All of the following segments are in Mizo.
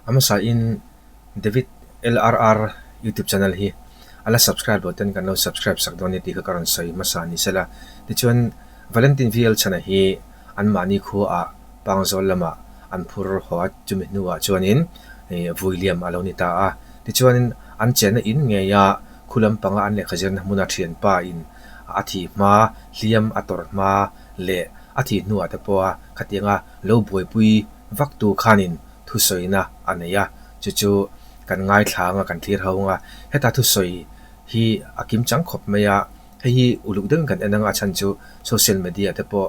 A hmasain David LRR YouTube channel hi a la subscribe loh ten kan lo subscribe sak dawn nia tih kha ka rawn sawi hmasa ni sela. Tichuan Valentin VL chhana hi anmahni khuaah Pangzawl lamah an phur haw a, chumi hnuah chuanin vui liam a lo ni ta a. Tichuanin an chenna in ngeia khu lampanga an lehkha zirna hmuna thianpa in a thih hma, hliam a tawrh hma leh a thih hnuah te pawha khatianga lo buaipui vaktu khanin thusawina a nei a, chu chu kan ngaithla anga kan thlir ho anga heta thusawi hi a kim chang khawp mai a, hei hi uluk deuhin kan en anga a chhan chu social media te pawh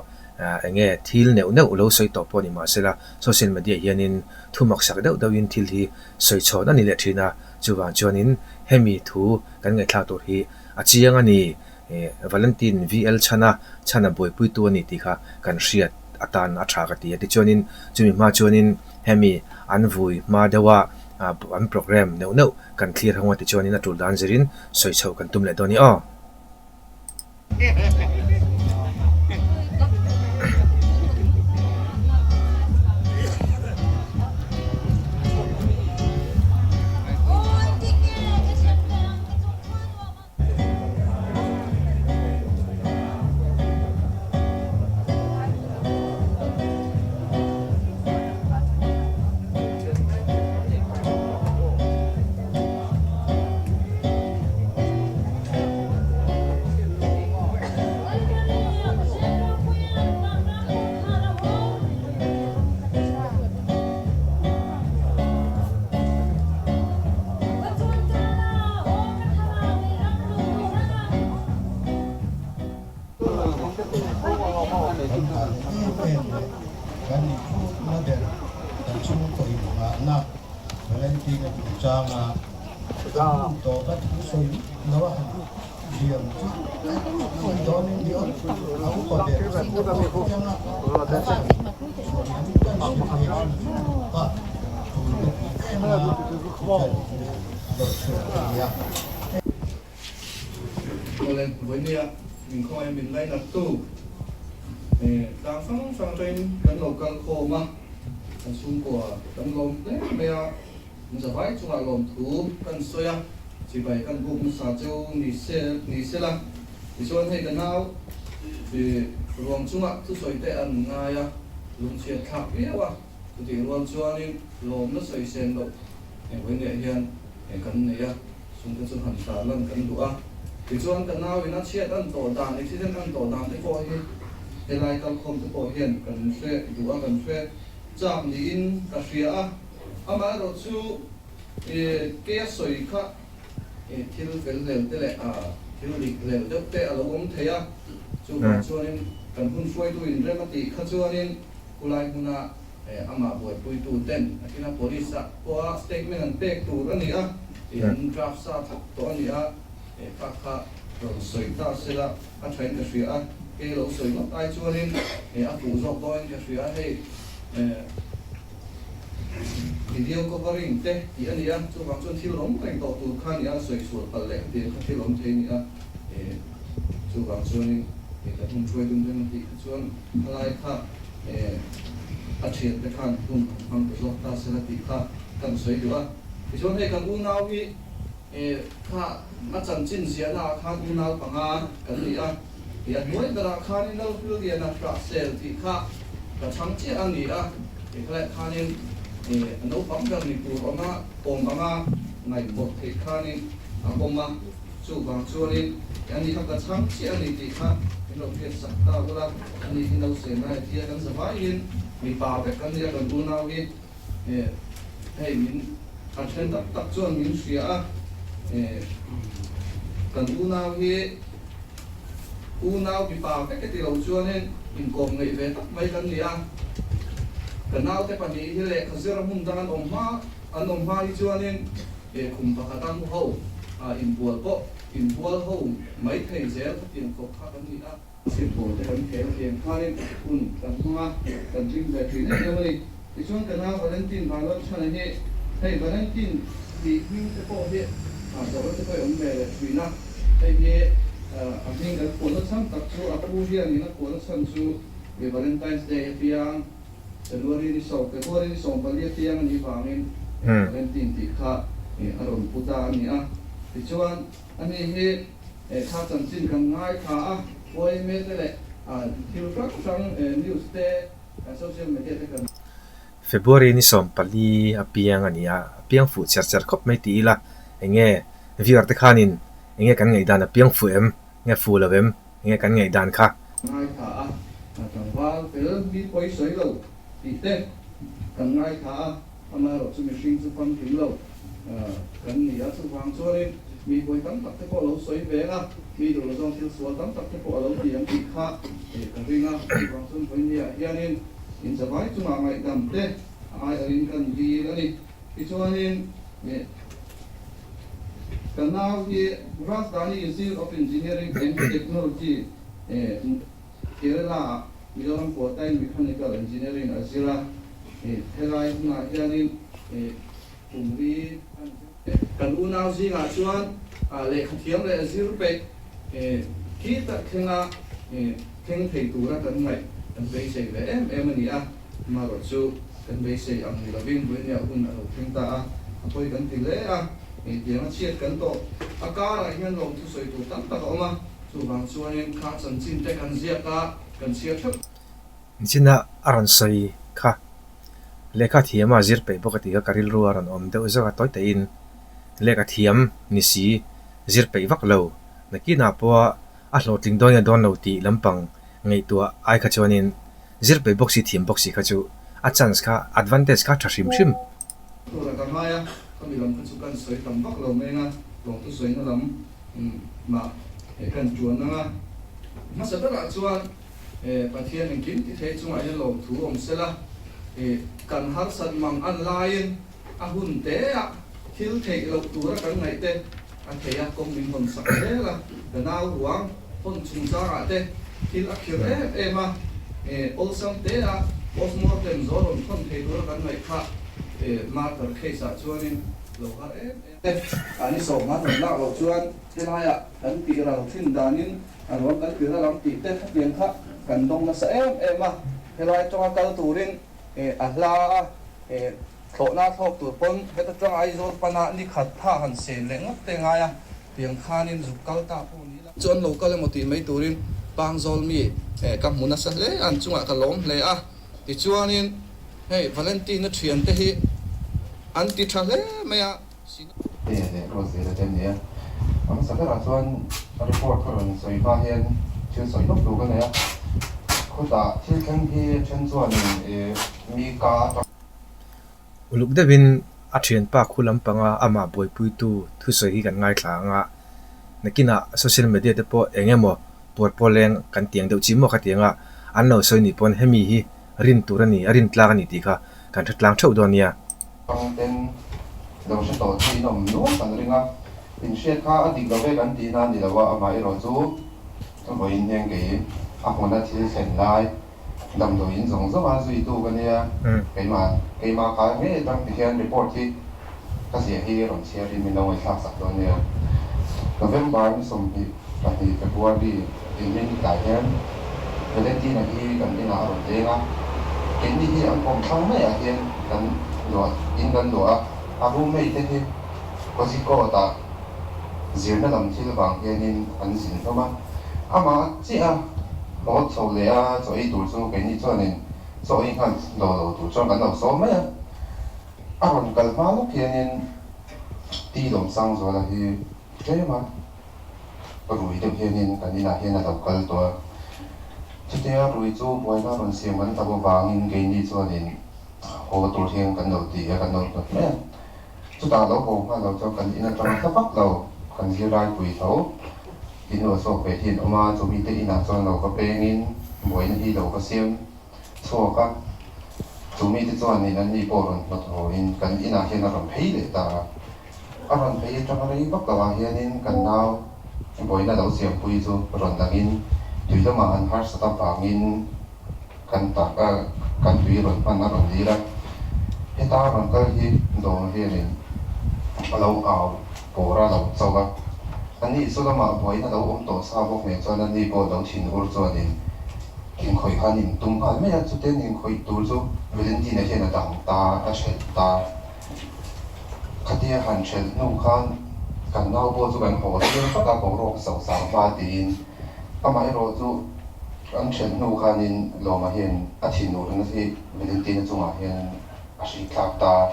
eng nge thil neuh neuh lo sawi tawh pawh ni mahsela social media hianin thu maksak deuh deuhin thil hi sawi chhawn a ni leh thin a, chuvang chuanin hemi thu kan ngaihthlak tur hi a chiang a ni. Valentine VL Chhana, Chhana buaipuitu a ni tih kha kan hriat atan a tha ka ti a. Tichuanin chumi hma chuanin hemi an vui hma deuha an programme neuh neuh kan thlir ho a tichuanin a tul dan zirin sawi chhoh kan tum leh dawn i aw. Kan hal em em leh kan inphutna ber kan chhungkaw inngahna Valentina chungchanga a hun tawpa thu sawi lo a han liam chu kan dawnin ni awm a upa ber chu ka pawh piang a a chan chhuan kan hre thei hrim hrim kha tul ka ti em a chan hi dawr chhuak ka ni a. Awle, vawinia min khawngaih min lainat tu tlang hrang hrang atangin kan lo kal khawm a, kan chhungkua kan lawm hle mai a, min zavai chungah lawmthu kan sawi a, chibai kan buk nasa cheu ni se ni sela, tichuan hei ka nau ruang chungah thusawi te an ngai a, lungchhiat thlak viau a, chutih rual chuanin lawmna sawi sen loh vawinia hian kan nei a. Chungte chu han tar lan kan duh a, tichuan ka nau in a chhiat an tawh dan, accident an tawh dan te pawh hi helai kalkhawm te pawh hian kan hre duh a, kan hre chak niin ka hria a. Amaherawh chu kei a sawi kha thil fel hlel te leh thil dik hlel deuh te a lo awm thei a, chuvang chuanin kan hun hruaitu in rem a tih kha chuanin khulai hmuna Amah buaipuitu ten a kina police ah pawha statement an pek tur a ni a, tih an draft sa thak tawh a ni a, kha kha rawn sawi ta sela a thain ka hria a, kei lo sawi ngawt ai chuanin a fuh zawk dawnin ka hria a, hei video covering te tih a ni a, chuvang chuan thil awm reng tawh tur kha a ni a, sawi sual palh leh khatiang kha thil awm thei a ni a, chuvang chuanin ka hnung hruai dun reng a tih kha chuan khalai kha A thiante khan hun an hmang ta zawk ta sela tih kha kan sawi duh a. Tichuan hei kan unau hi kha a chanchin ziahna ah khan unau panga kan ni a, ih a hnuai berah khanin Lalhrilliana Hrahsel tih kha ka chhang chiah a ni a, ih khalai khanin a naupang ber ni tur awma awm anga ngaihpawh theih khanin a awm a. Chuvang chuanin ani kha ka chhang chiah a ni tih kha min lo hriat sak ta ula, ani hi nauseh ngai a tia kan zavaiin mipa vek an nia kan unau hi hei min a then tak tak chuan min hria a, kan unau hi unau mipa vek e ti lo chuanin inkawm ngeih ve tak mai kan ni a, ka naute pahnih hi lehkha zir a hmun dang an awm hma an awm hma hi chuanin Khum pakhat a mu ho a inbual pawh inbual ho mai thei zel khatiang khawp kha kan ni a. Chhiphaw te kan khel thiam khanin hun kan hmang a, kan hlim ve thin em em a ni. Tichuan ka nau Valentine Vanlalchhana hi hei Valentine tih hming te pawh hi a zawhna te pawh i awm ve leh thin a, hei hi a hming kan phuahna chhan tak chu a pu hianin a phuahna chhan chu Valentine's Day apiang January ni sawm February ni 14 apiang a nih vangin. Valentine tih kha a rawn pu ta a ni a. Tichuan, ani hi kha chanchin kan ngaithla a, yma te leh thil hrang hrang news te, social media te kan. February ni 14 a piang a ni a, a piang fuh cher cher khawp mai ti ila, eng nge viewer te khanin eng nge kan ngaihdan a piang fuh em, nge fuh lo em, eng nge kan ngaihdan kha. Ngaithla a, tlangval fel mi pawi sawi lo tih te kan ngaithla a, amaherawh chu mihring chu famkim lo kan ni a, chuvang chuanin mi pawi tam tak te pawh a lo sawi ve a, mi duh lo zawng thil sual tam tak te pawh a lo ti ang tih kha ka ring a, chuvang chuan vawinia hianin inzavai chungah ngaihdam te a ai angin kan dil a ni. Tichuanin ka nau hi Rajdhani Institute of Engineering and Technology, Kerala-ah Mizoram Quota-in Mechanical Engineering a zir a. Helai hunah hianin kum li an zir. Kan unau zingah chuan lehkhathiam leh zir peih khi tak thlenga thleng thei tura kan ngaih kan beisei ve em em a ni a. Amaherawh chu kan beisei ang ni lovin Buenia hun a lo thleng ta a, a pawi kan ti hle a, tiang a chhiat kan tawh. A karah hian lawm thusawi tur tam tak a awm a, chuvang chuanin kha chanchin te kan ziak a, kan chhiar theuh. Nichina a rawn sawi kha lehkha thiam a zir peih bawk a tih kha ka rilru a rawn awm deuh zawk a, tawi taihin lehkha thiam ni si zir peih vak lo, nakinah pawha a hlawhtling dawn nge dawn lo tih lampang ngaihtuah ai kha chuanin Zir peih bawk si thiam bawk si kha chu a chance kha advantage kha tha hrim hrim. Tura ka ngai a, khami lam kha chu kan sawi tam vak lo mai anga, lawngtu sawina lam mah kan tuan ang a. Hmasa berah chuan Pathian engkim ti thei chungah hian lawmthu awm sela, kan harsat mang an laiin a hun te ah thil theih loh tura kan ngaih te a thei a, kawng min hawn sak zel a, ka nau ruang hawn chungchangah te thil a khirh em em a, awlsam te a postmortem zawh rawn thawn thei tura kan ngaih kha martyr case ah chuanin lo har em em e. A ni sawm han rawn lak loh chuan helaiah kan tih ral thin danin a ruang kan ti ral ang tih te khatiang kha kan dawng nasa em em a, helai atanga kal turin a hla a. Thlawhna thlawk tur pawn heta tang Aizawl pana ni khat tha han sen leh ngawt te ngai a, tiang khanin zuk kal ta pawh ni la. Chuan lo kal emaw tih mai turin Pangzawl mi ka hmu nasa hle a, an chungah ka lawm hle a. Tichuanin hei Valentina thiante hi an ti tha hle mai a. Te leh Ruat zela te an ni a. A hmasa berah chuan report ka rawn sawi hma hian thil sawi lawk tur ka nei a. Khutah thil thleng hi then chuanin mi ka atang. Uluk deuhin a thianpa khu lampanga amah buaipuitu thusawi hi kan ngaithla ang a, nakinah social media te pawh eng emaw puar pawh leng kan tiang deuh chi maw kha tiang a, an lo sawi nih pawn hemi hi rin tur a ni, a rin tlak a ni tih kha kan hre tlang theuh dawn nia. Pangten lo hre tawh chu in awm nual kan ring a, in hriat kha a dik lo ve kan tihna a ni lo a, amaherawh chu vawiin hian kei a hmuna thil thlen lai damdawiin zawng zawng a zuitu ka nia, keimah keimah kha ngei atang ti hian report hi ka ziah hi rawn chhiarin min lo ngaihthlak sak dawn nia. November ni 22 February inrin tlai hian Valentina hi kan inah a rawn leng a, keini hi an kawm thlang maiah hian kan luah in kan luah a, a roommate te hi Kozhikode ah zirna lam thil vang hianin an zin hlawm a, amah chiah a haw chho leh a chaw ei tur chu keini chuanin chaw ei nghal lo lo tur chuan kan lo sawm mai a, a rawn kal hma lawk hianin Ti Lawmsangzuala hi tlem a. Rui deuh hianin kan inah hian a lo kal tawh a, chutia rui chu buaina rawn siam kan hlauh avangin keini chuanin haw tur hian kan lo ti a, kan lo hnawt mai a. Chutah lo haw nghal lo chuan kan in atanga hla vak lo, kan zirlai pui tho in uah chhuak ve hi an awm a, chumite inah chuan lo va pengin buaina hi lo va siam chhuak a, chumite chuanin anni pawh rawn hnawt hawin kan inah hian a rawn phei leh ta a. A rawn phei atanga rei vak lo ah hianin kan nau vawiina lo siampui chu rawn langin tui lamah an harsat avangin kan tak a, kan tui rawn hman a rawn dil a. Heta rawn kal hi dawng hianin a lo au pawr a lo chauh a. Ani chu lamah vawiina lo awm tawh sa bawk nen chuan ani pawh lo thin ur chuanin inkhawih khan intum nghal mai a, chutiang inkhawih tur chu Valentina hian a dang ta, a ṭhelh ta. Khatia han ṭhelh hnu khan kan nau pawh chu kan haw tir vat a, boruak sosang hma tiin. Amaherawhchu an ṭhelh hnu khanin Lawma hian a thinurna hi Valentina chungah hian a hrihthlak ta.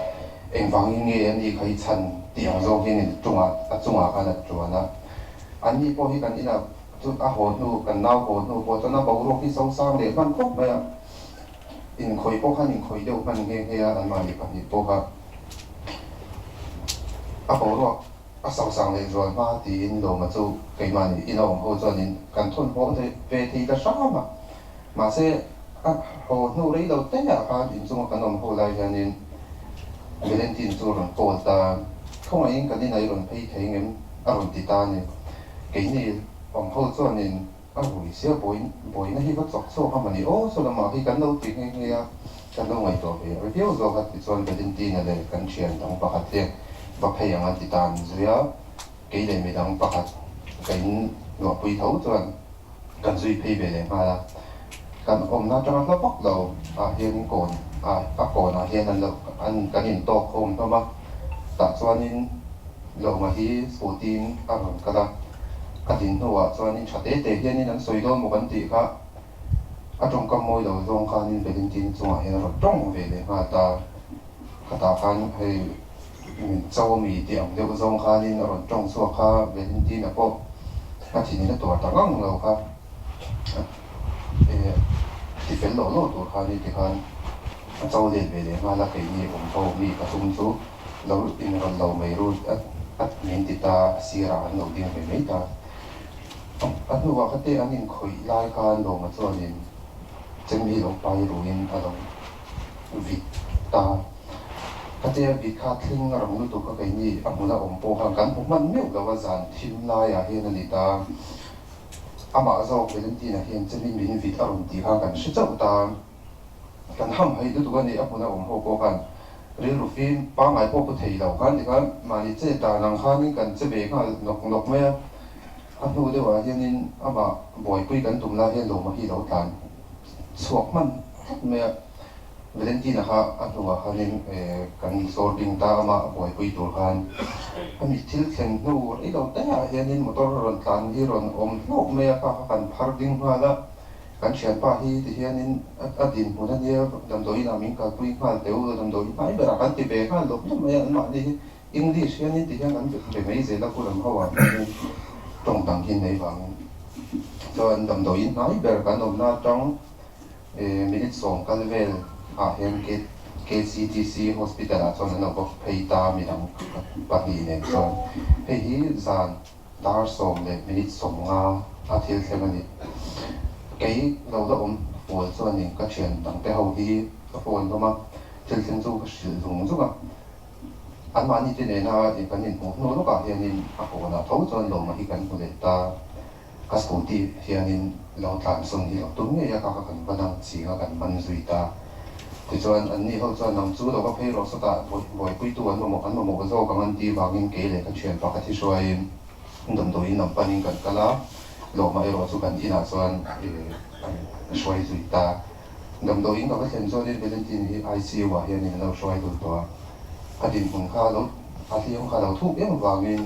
Engvangin nge a ni kha hi chhan tih ang zawng hian in chungah a chungah khan a ṭuan a. Anni pawh hi kan inah chu a haw hnu kan nau haw hnu pawh chuan a boruak hi sosang leh hman khawp mai a. Inkhawih pawh khan inkhawih deuh hman nghe nghe a, anmahni pahnih pawha a boruak a sosang leh zual hma tiin Lawma chu keimahni ina awm ho chuanin kan thawn haw ve thei ta hram a. Mahse, a haw hnu rei lo te ah khan inchunga kan awm ho lai hianin Valentine chu a rawn call ta, Khawngaihin kan inah i rawn phei thei ngem? a rawn ti ta a ni. Keini awm ho chuanin A vui sia buai buaina hi va chawk chhuak a mawni aw saw lamah hi kan lo ti nghe nghe a, kan lo ngaihtuah ve a viau zawk a tichuan Valentina leh kan thian dang pakhat hian va phei ang an ti ta an zui a, kei leh midang pakhat ka in luahpui tho chuan kan zui phei ve leh nghal a, kan awmna atanga hla vak lo ah hian kawn ah a kawnah hian an lo an kan in tawk khawm hlawm a, tah chuanin Lawma hi scooty in a rawn kal a. A din hnuah chuanin tha te te hianin an sawi dawn maw kan tih kha a tawngkam mawi lo zawng khanin Valentin chungah hian a rawn tawng ve leh nghal ta. Khatah khan hei min cho ami tih ang deuh zawng khanin a rawn tawng chhuak kha Valentina pawh a thinin a tuar ta ngang lo kha eh ti fel lawh lawh tur khanin tikhan a cho let ve leh nghal a keini awm ho mi pathum chu. Lo inrawn lo mai ru a min ti ta, a sirah an lo ding ve mai ta. A hnuah kha te an inkhawih lai khan Lawma chuanin chem hi lo pai ruin a lo vit ta. Kha te a vit kha thleng a rang lutuk a keini a hmuna awm pawh khan kan hmu hman meuh lo a zan thim laiah hian a ni ta. Amah zawk Valentina hian chemin min vit a rawn tih khan kan hre chauh ta. Kan ham haih lutuk a ni, a hmuna awm ho pawh khan rilru fim pangngai pawh pu thei lo khan tikhan mahni che dan ang khanin kan che ve nghal nawk nawk mai a. A hnu deuhah hianin amah buaipui kan tum lai hian Lawma hi lo tlan chhuak hman tlat mai a. Valentina kha a hnuah khanin kan zawr ding ta amah buaipui tur khan hemi thil thlen hnu rei lo te ah hianin motor rawn tlan hi rawn awm hlauh mai a, kha kha kan phar ding nghal a. Kan thianpa hi ti hianin a dinhmun a nia, damdawiin ah min kalpui nghal teh u, damdawiin hnai berah kan ti ve nghal lawp lawp mai a, anmahni hi English hianin ti hian kan be mai zel a, Kulam ho ah hianin tawng dang hi nei vangin chuan damdawiin hnai ber kan awmna atang minute sawm kal vel ah hian KCTC hospital ah chuan an lo va phei ta midang pahnih nen chuan hei hi zan Dar 10 minute 50 a thil thleng a ni. Kei lo la awm fual chuanin ka thian dangte ho hi ka phone hlawm a, thil thleng chu ka hrilh zung zung a. Anmahni te nena kan inhmuh hnu lawkah hianin a kawnah tho chuan Lawma hi kan hmu leh ta. Ka scooty hianin lo tlan sawn hi lo tum ngei a, ka kha kan va dang ching a, kan man zui ta. Tichuan anni ho chuan nang chu lo va phei rawh sawtah buaipuitu an mamawh an mamawh zawk ang an tih vangin kei leh ka thian pakhat hi hruaiin damdawiin lam panin kan kal a, lawmah erawh chu kan inah chuan an hruai zui ta. Damdawiin ka va thlen chuanin Valentine hi ICU ah hianin an lo hruai dul tawh a, a dinhmun kha lo a hliam kha lo thuk em vangin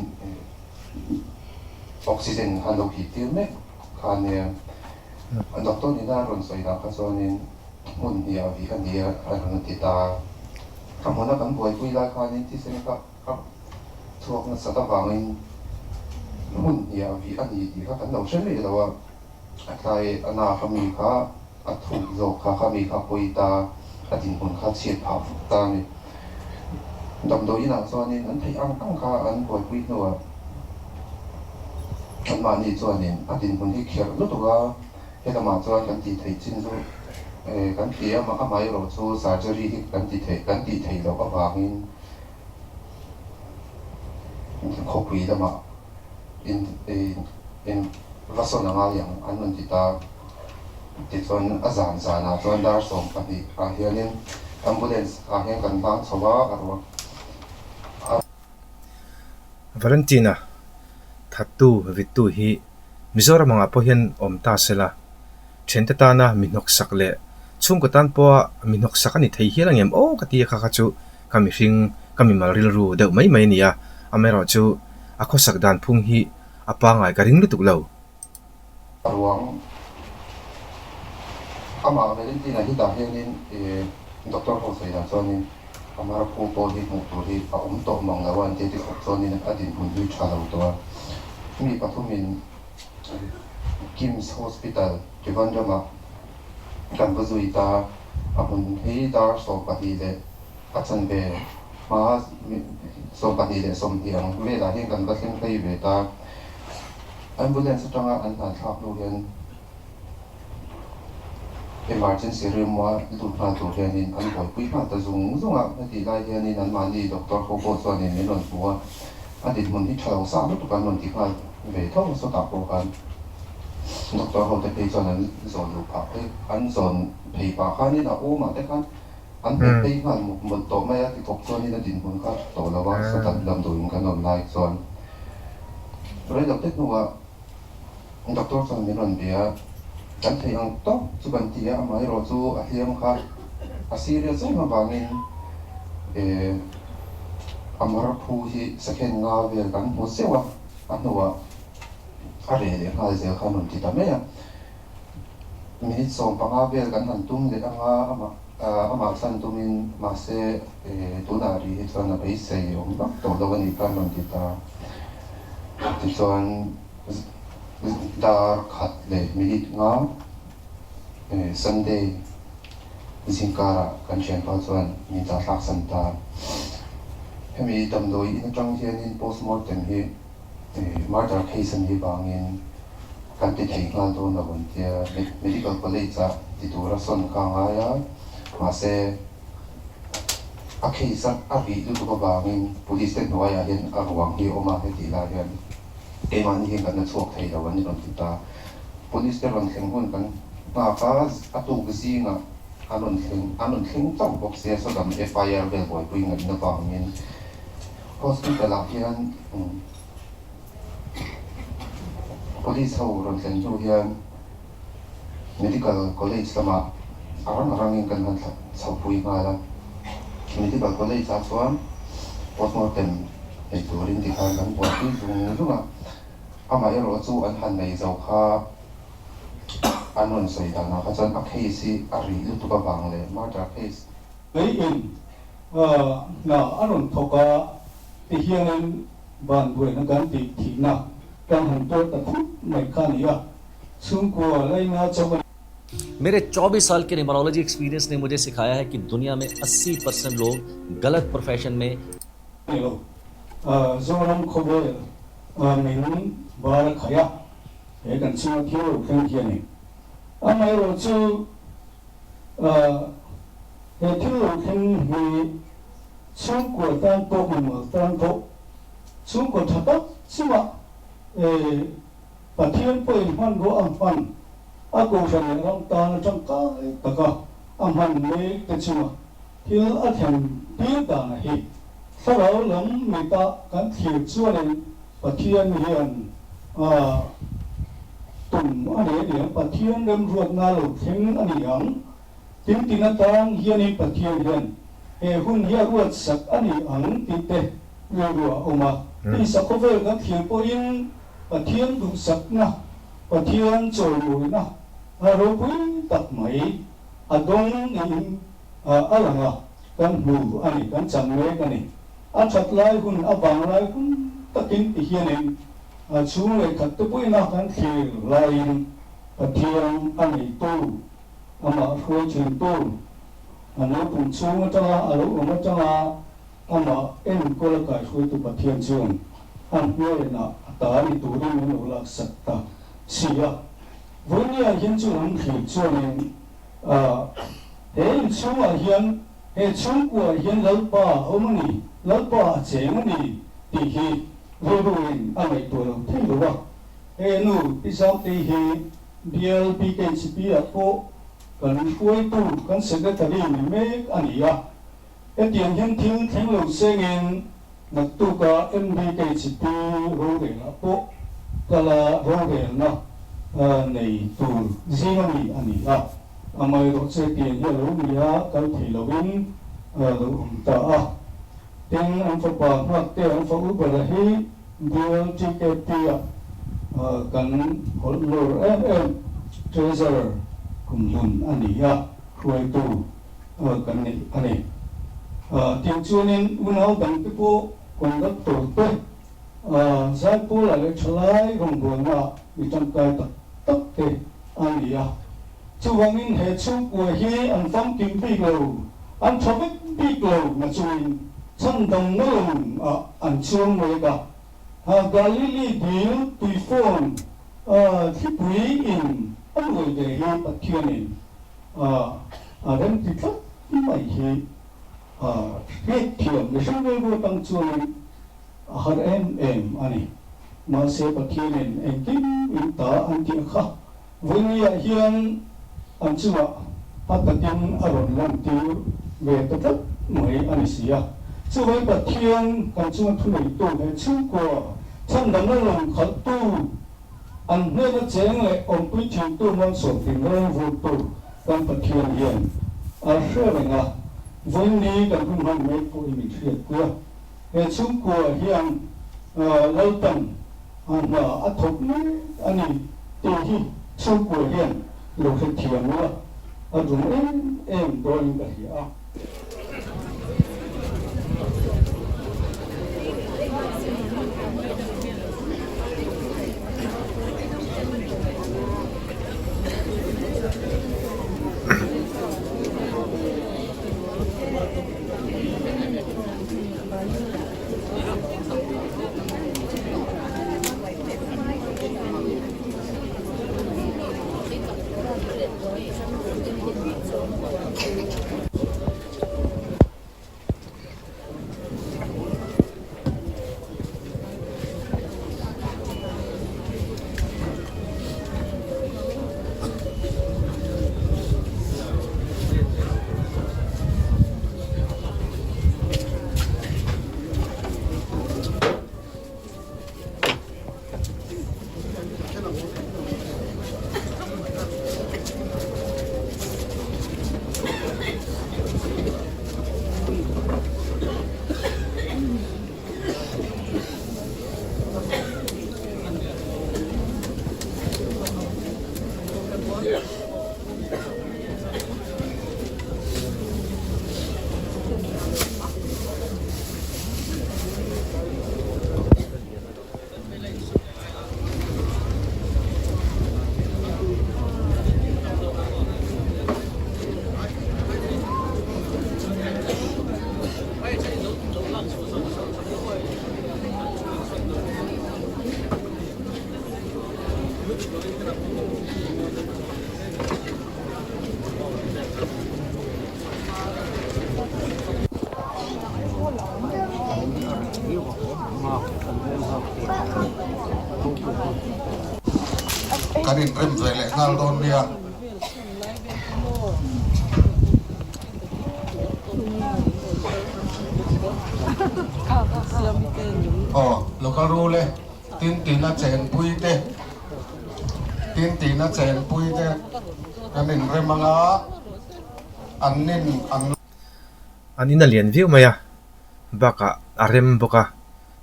oxygen kha an lo hip tir mek kha a nia. Doctor nena a rawn sawi dah kha chuanin Hmun hnih a vih a ni a, a rawn ti ta. A hmuna kan buaipui lai khanin thisen kha a chhuak nasat avangin hmun hnih a vih a ni tih kha kan lo hre mai lo a. A tlai a na kha mi kha a thuk zawk kha kha mi kha a pawi ta, a dinhmun kha chhiat phah fuk ta a ni. Damdawi inah chuanin an theih ang ang kha an buaipui hnuah anmahni chuanin a dinhmun hi kherh lutuk a. Helamah chuan kan tih theih chin chu kan ti a, amaherawh chu surgery hi kan ti theih kan tih theih loh avangin khawpui lamah in in va sawn a ngai ang an rawn ti ta. Tichuan a zan zanah chuan dar 12 ah hianin ambulance ah hian kan hlang chho a, a ruang a. Valentina thattu vittu hi Mizoram angah pawh hian awm ta se la, thiante tana mi hnawksak leh chhungkaw tan pawha mi hnawksak a ni thei hial ang em aw ka ti a kha kha chu ka mihring ka. Ka mimal rilru deuh mai mai a ni a, amaherawhchu a khawsak dan phung hi a pangngai ka ring lutuk lo. A ruang amah Valentina hi tah hianin doctor ho sawi dan chuanin a mar phu pawh hi hmuh tur hi a awm tawh mang lo a an ti a tikhawp chuanin a dinhmun hi tha lo tawh a. Mi pathumin KIMS Hospital Trivandrum-ah kan va zui ta a hmun hi dar 12 leh a chanve hma 22:20 ang velah hian kan va thleng phei ve ta. Ambulance atanga an hnan thlak hnu hian emergency room a lut nghal tur hianin an buaipui nghal ta zung zung a, hetih lai hianin anmahni doctor ho pawh chuanin min rawn hmu a, a dinhmun hi tha lo sa lutuk an rawn ti nghal ve tho a, sawtah pawh khan doctor ho te phei chuan an zawn luh phah phei an zawn phei pah khanin a awmah te khan an hmet phei nghal mawp mawlh tawh mai a, tikhawp chuanin a dinhmun kha a tha tawh lo a, sawtah damdawiin kan awm lai chuan. Rei lo te hnuah doctor chuan min rawn bia a, kan theih ang tawk chu kan ti a, amaherawh chu a hliam kha a serious em avangin eh a mar phu hi second nga vel kan hmu zeuh a, a hnuah a reh leh nghal zel kha a rawn ti ta mai a. Minute 15 vel kan han tum leh anga amah amah chhan tumin mahse tunah ri hi chuan a beisei awm vak tawh lo a nih kha an rawn ti ta. Tichuan dar khat leh minute nga Sunday zingkarah kan thianpa chuan min dah thlak san ta. Hemi damdawi in atang hianin postmortem hi Murder case a nih vangin kan ti thei nghal dawn lo an tia, Medical College ah ti tura sawn kha a ngai a, mahse a case a a rih lutuk avangin Police te hnuaiah hian a ruang hi a awm a, hetih lai hian keimahni hian kan la chhuak thei lo an ni rawn ti ta. Police te rawn thleng hun kan nghak a, a tuk zingah an rawn thleng an rawn thleng chauh bawk sia, sawdam FIR vel buaipui ngaihna vangin. Hospital ah hian Police ho rawn thlen hnu hian Medical College lamah a rang a rangin kan han chhopui nghal a. Medical College ah chuan postmortem nei turin tikhan kan buaipui zung zung a. Amaherawh chu an han nei zo kha an rawn sawi danah kha chuan a case hi a rih lutuk avang leh murder case Kei in hna a rawn thawk a, ti hianin van buaina kan tih thihna kan han tuar ta thut mai kha a ni a, chhungkua laina chauh a ni. मेरे 24 साल के numerology experience ने मुझे सिखाया है कि दुनिया में 80 परसेंट लोग गलत प्रोफेशन में Ni lo, Zoram khawvel min bar a khai a, he kan chhunga thil lo thleng hi a ni. Amaherawhchu He thil lo thleng hi chhungkua tan pawh mimal tan pawh chhungkua tha tak chungah Pathian pawhin hmanrua a hman a kohhran leh ram tan atangkai taka a hman mek te chungah thil a thlen tir dana hi thlarau lam mita kan thlir chuanin Pathian hian tum a nei a ni ang, Pathian remruatna lo thleng a ni ang. Tin tin atang hianin Pathian hian he hun hi a ruat sak a ni ang tih te rilru a awm a. Tisa khawvel kan thlir pawhin Pathian duhsakna, Pathian chawimawina a ropui tak mai a dawng niin a lang a, kan hmu a ni, kan chan mek a ni. A that lai hun, a vang lai hun takin ti hianin a chhung leh khat te pawhin a kan thlir laiin Pathian a neitu, amah hruai thintu, a naupang chhung atanga a lo awm atanga amah enkawl a kaihruaitu Pathian chuan a hnenah a ta ni turin min lo laksak ta si a. Vawinia hian chu lam thlir chuanin he inchhungah hian he chhungkuaah hian Lalpa a awm a ni, Lalpa a cheng a ni tih hi rilruin a ngaihtuah lo thei lo a. He nu Pi Zamtei hi Bial BKHP-ah pawh kan hruaitu, kan Secretary ni mek a ni a. Hetiang hian thil thleng lo sengin naktuka MBKHP rorelah pawh kala rorelna nei tur zing a mi a ni a. Amaherawhchu hetiang hi a lo ni a, kal thei loin a lo awm ta a. Tin, an fapa Nghakte an fa Uber-a hi Bial TKP-ah kan hawlh lur em em Treasurer kumhlun a ni a, hruaitu kan nei a ni. Tin chuanin unau dangte pawh conductor te Zaipawlah leh thalai rawngbawlnaah mi tangkai tak tak te a ni a. Chuvangin he chhungkua hi an famkim bik lo, an tha vek bik lo na chungin chhandamna lawngah an chuang mek a. Galili dil tuifawn thlipui in a nuai ve hi Pathianin a remti tlat mai hi hriatthiam mihring rilru atang chuanin A har em em a ni. Mahse Pathianin engkim in ta an tih kha vawiah hian an chungah a takin a rawn lantir ve ta tlat mai a ni si a. Chuvai Pathian kan chunga thuneitu he chhungkua chhandamna lawng khalhtu, an hnena cheng leh awmpui thintu malsawmtin rorvurtu kan Pathian hian a hre reng a, vawiin kan hun hman mek pawhin min hriatpui a. He chhungkua hian Lalpan a hna a thawk mek a ni tih hi chhungkua hian lo hrethiam ula a dum em em dawnin ka hria a. Kan inrem ve leh nghal dawn nia. Aw, local rule tin tina chenpui te. Tin tihna chenpui te kan inrem anga an nin an. An in a lian viau mai a, bakah a rem bawk a,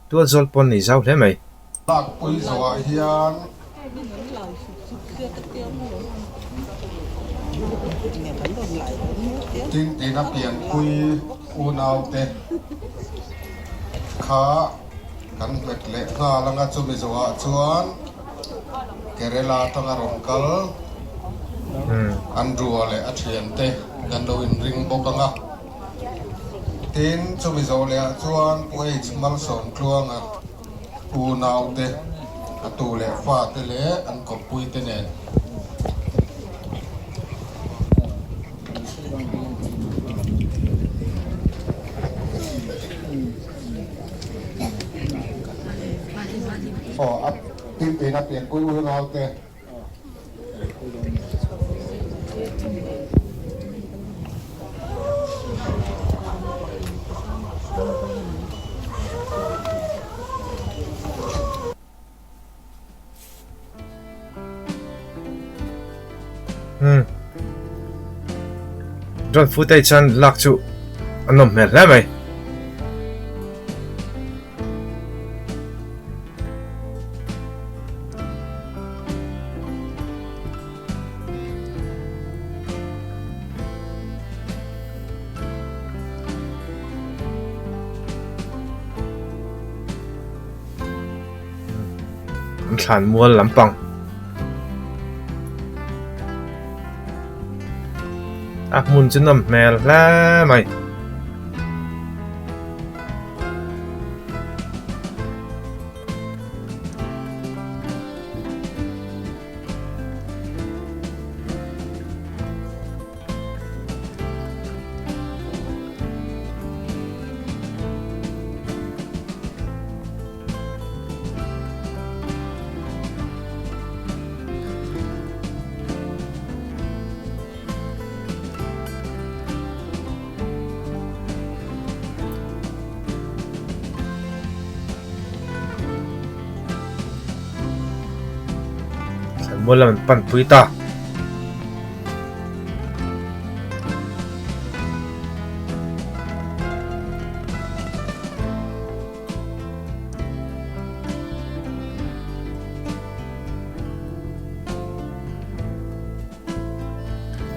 tual zawl pawn nei zau hle mai. Lakpui zawhah hian. Tin tihna pianpui unaute kha. Kan hmet leh nghal anga chumi zawhah chuan Kerala atanga rawn kal Andrew-a leh a thiante kan lo inring bawk anga. Tin, chumi zawh lehah chuan Pu H Malsawmtluanga unaute, a tu leh fate leh an kawppuite nen. Aw a tin tin a pianpui unau te. Hmm. Drone footage chuan lak chu a nawm hmel hle mai. An thlanmual lampang. A hmun chu nawm hmel hle mai. Thlanmual lam an pan pui ta.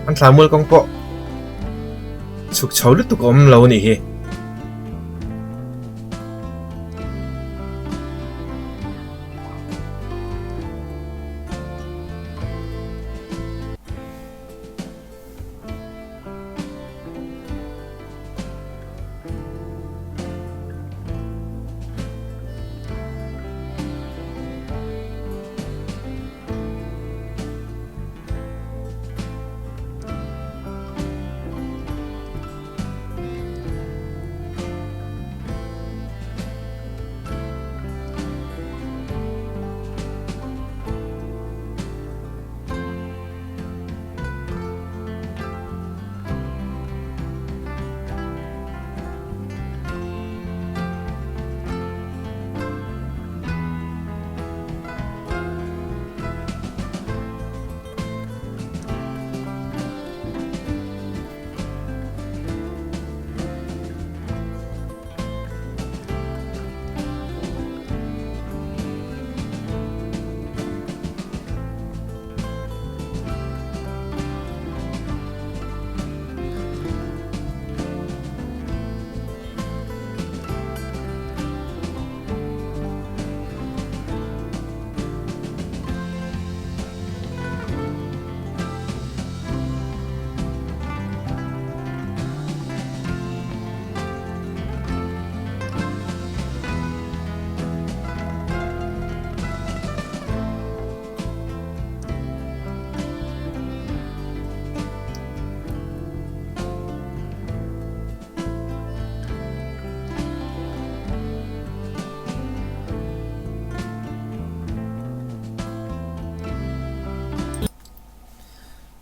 An thlanmual kawng pawh chhuk chho lutuk a awm lo a nih hi.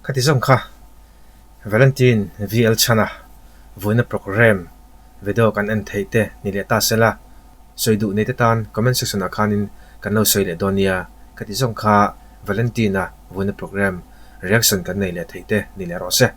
Khati zawng kha Valentine VL Chhana vuina programme video kan en theih te ni leh ta sela sawi duh nei te tan comment section ah khanin kan lo sawi leh dawn nia. Khati zawng kha Valentine-a vuina programme reaction kan nei leh theih te ni leh rawh se.